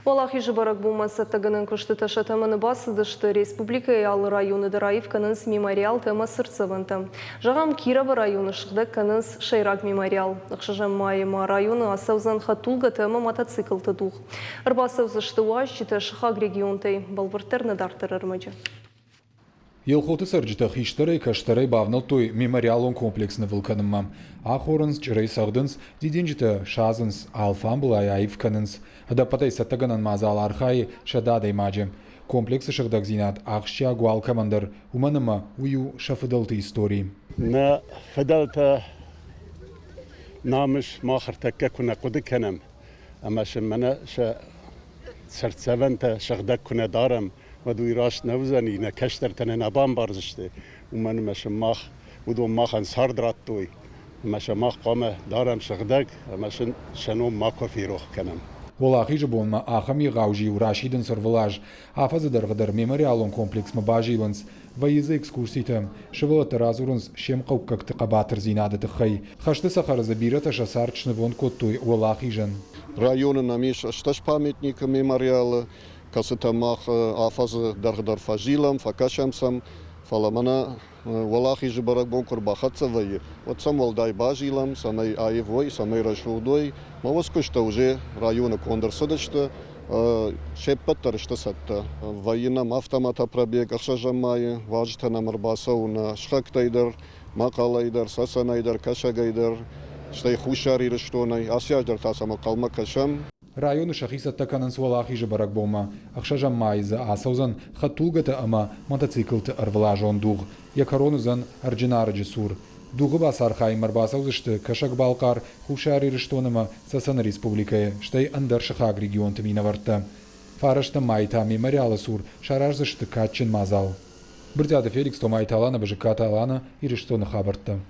Уӕлахизы бӕрӕгбонмӕ цӕттӕгӕнӕн куыстытӕ сӕ тӕмӕны бацыдысты. Республикӕйы алы районы дӕр аив кӕнынц мемориалтӕ ӕмӕ цыртдзӕвӕнтӕ. Зӕгъӕм, Кировы районы сыгъдӕг кӕнынц сӕйраг мемориал. Ӕхсӕзӕм майы ма районы ацӕудзӕн хӕдтулгӕтӕ ӕмӕ мотоциклты дугъ. Ӕрбацӕудзысты уазджытӕ сыхаг регионтӕй. Бӕлвырддӕр нӕ дарддӕр ӕрмӕджы. Елхоты цӕрджытӕ хистӕрӕй-кӕстӕрӕй бавнӕлдтой мемориалон комплекс нывыл кӕнынмӕ. Ахорынц, чъырӕй цӕгъдынц, дидинджытӕ садзынц, алфамбылай аив кӕнынц. Ӕдӕппӕтӕй цӕттӕгӕнӕн мадзал архайы 100 адӕймаджы. Комплексы сыгъдӕгдзинад ахсджиаг у алкӕмӕн дӕр, уымӕн ӕмӕ уый у сӕ фыдӕлты истори. Нӕ фыдӕлтӕ намыс мах ӕртӕккӕ куы нӕ хъуыды кӕнӕм, ӕмӕ сын мӕнӕ сӕ цыртдзӕвӕнтӕ сыгъдӕг куы нӕ дарӕм, уӕд уый раст нӕ уыдзӕни, нӕ кӕстӕртӕ нӕ нӕ бамбардзысты, уымӕн ӕмӕ сын мах, уыдон махӕн цард радтой, ӕмӕ сӕ мах хъуамӕ дарӕм сыгъдӕг ӕмӕ сын сӕ ном макуы ферох кӕнӕм. Уӕлахизы бонмӕ ахӕм егъау зиу расидынц ӕрвылаз. Афӕдзы дӕргъы дӕр мемориалон комплексмӕ базилынц. Вӕййы дзы экскурситӕ. Сывӕллӕттӕ радзурынц се мхъӕуккӕгты хъӕбатырдзинады тыххӕй. Хӕсты цӕхӕры дзы бирӕтӕ сӕ цард снывонд кодтой Уӕлахизӕн. Районы нӕм ис 18 памятникы мемориалы, кӕцытӕ мах афӕдзы дӕргъы дӕр фӕзилӕм, фӕкӕсӕм сӕм. Фӕлӕ мӕнӕ Уӕлахизы бӕрӕгбон куы ӕрбахӕццӕ вӕййы, уӕд сӕм уӕлдай базилӕм, цӕмӕй аив уой, цӕмӕй рӕсугъд уой. Мӕ уыцы куысттӕ уже районы конд ӕрцыдысты, се ппӕт дӕр сты цӕттӕ. Вӕййы нӕм автоматопробег ӕхсӕзӕм майы, уазджытӕ нӕм ӕрбацӕуы нӕ сыхӕгтӕй дӕр, Мӕхъӕлӕй дӕр, Цӕцӕнӕй дӕр, Кӕсӕгӕй дӕр, стӕй Хуссар Ирыстонӕй. Ацы аз дӕр та сӕм ӕнхъӕлмӕ кӕсӕм. Районы сӕхи цӕттӕ кӕнынц Уӕлахизы бӕрӕгбонмӕ. Ӕхсӕзӕм майы дзы ацӕудзӕн хӕдтулгӕтӕ ӕмӕ мотоциклты ӕрвылазон дугъ. Йӕ кӕрон уыдзӕн Ӕрджынарӕджы цур. Дугъы бацархайынмӕ ӕрбацӕудзысты Кӕсӕг-Балхъар, Хуссар Ирыстон ӕмӕ Цӕцӕны республикӕйы, стӕй ӕндӕр сыхаг регионты минӕвӕрттӕ. Фарӕстӕм майы та мемориалы цур сараздзысты кадджын мадзал. Брытъиаты Феликс, Томайты Алана, Бызыккаты Алана, Ирыстоны хабӕрттӕ.